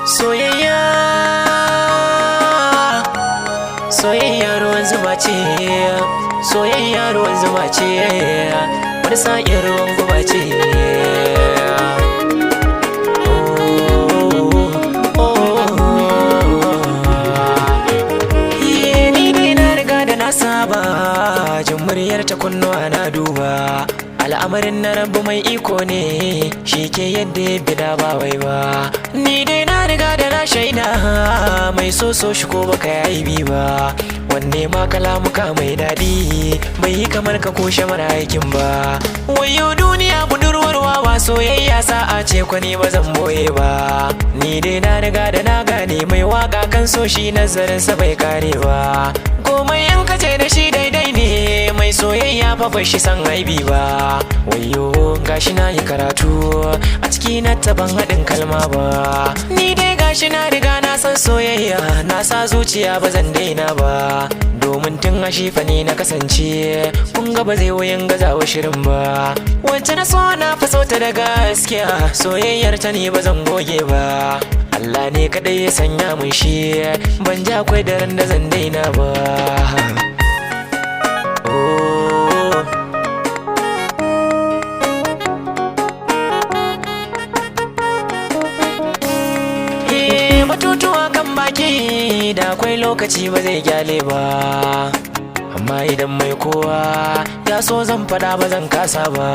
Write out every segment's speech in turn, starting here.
Soyayya, soyayya ruwan zuma ce, soyayya ruwan zuma ce, wani sa'in ruwan guba ce. Oh, oh. Ni dai na riga da na saba jin muryar ta kunnuwa na duba. Al'amarin na rabu mai iko ne, shi ke yadda ya bida ba wai ba. Ni dai na riga da na shaida, mai so so shi ko baka yi bi ba. Wanne ma kalamuka mai daɗi bai yi kamar ka kushe mara aikin ba. Wayo duniya budurwar wawa, soyayya sa'a ce kwani ba zan boye ba. Ni dai na riga da na gane, mai waka kan so shi nazarin sa bai kare ba. Komai in ka ce da shi daidai ne, mai soyayya fa bai shi san aibi ba. Wayo gashi na yi karatu a ciki na taban haɗin kalma ba. Ni dai gashi na riga na san soyayya, na sa zuciya ba zan daina ba. Domin tun a shifa ni na kasance, kun ga ba zai wuyan gazawa shirin ba. Wacce na so na fi so ta da gaskiya, soyayyar ta ne ba zan goge ba. Allah ne kadai ya sanya mun shi, ban ji akwai daren da zan daina ba. Oh. Eh, batutuwa kan baki da akwai lokaci ba zai gyale ba, amma idan mai kowa ya so zan fada ba zan kasa ba.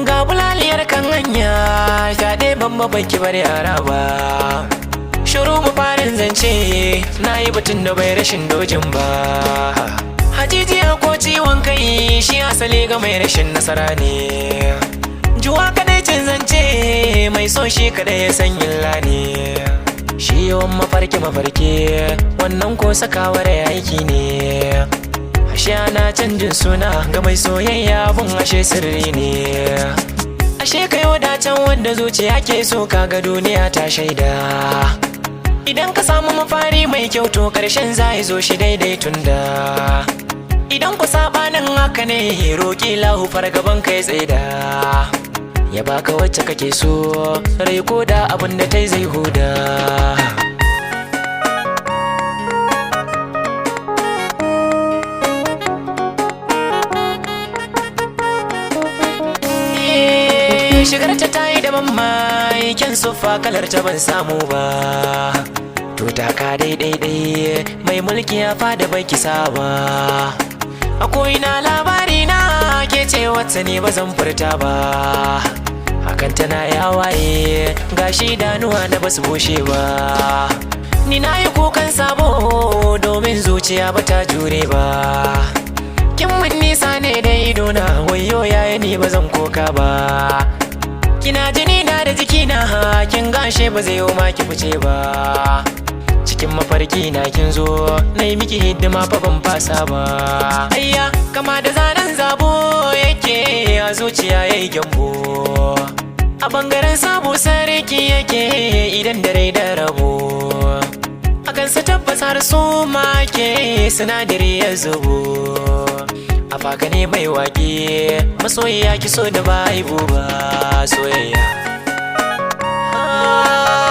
Ga bulaliyar kan hanya, fyaɗe ban baki bar yara ba. Shiru mu farin zance, na yi batun da bai rashin dojin ba. Hajijiya ko ciwon kai shi asali ga mai rashin nasara ne. Juwa kadai cin zance, mai so shi kadai ya san illa ne. Shi yawan mafarki mafarki, wannan ko sakawar aiki ne. Ashe ana canjin suna ga mai soyayya, bun ashe sirri ne. Ashe kai wadacen wanda zuciya ke so, kaga duniya ta shaida. Idan ka samu mafari mai kyau to karshen za ya zo shi daidai tunda. Idan ku sabanin haka ne, roƙi lahu fargaban kai tsaida. Ya baka wacce kake so, rai ko da abin da tai zai huda. Shigar ta tayi da mai kyan siffa, kalar ta ban samu ba. To taka daidai dai mai mulki ya fada bai kisa ba. A ko'ina labari na ke ce wacce ne ba zan furta ba. Hakan tana yawaye gashi danuwa na basu bushe ba. Ni na yi kukan sabo domin zuciya ba ta jure ba. Kin mun nisa ne da idona, wayo yaya ni ba zan koka ba. Kina jini na da jikina, kin gashe ba zai yi ma ki fice ba. Cikin mafarki na kin zo, na yi miki hidima fa ban fasa ba. Ayya, kama da zanen zabo yake a zuciya yayi gyambo. A bangaren sabo sarki yake idan da rai da rabo. A kansa tabbas har su make sinadari ya zubo. A faka ne mai waƙe, masoyiya ki so da ba aibu ba soyayya. Ah.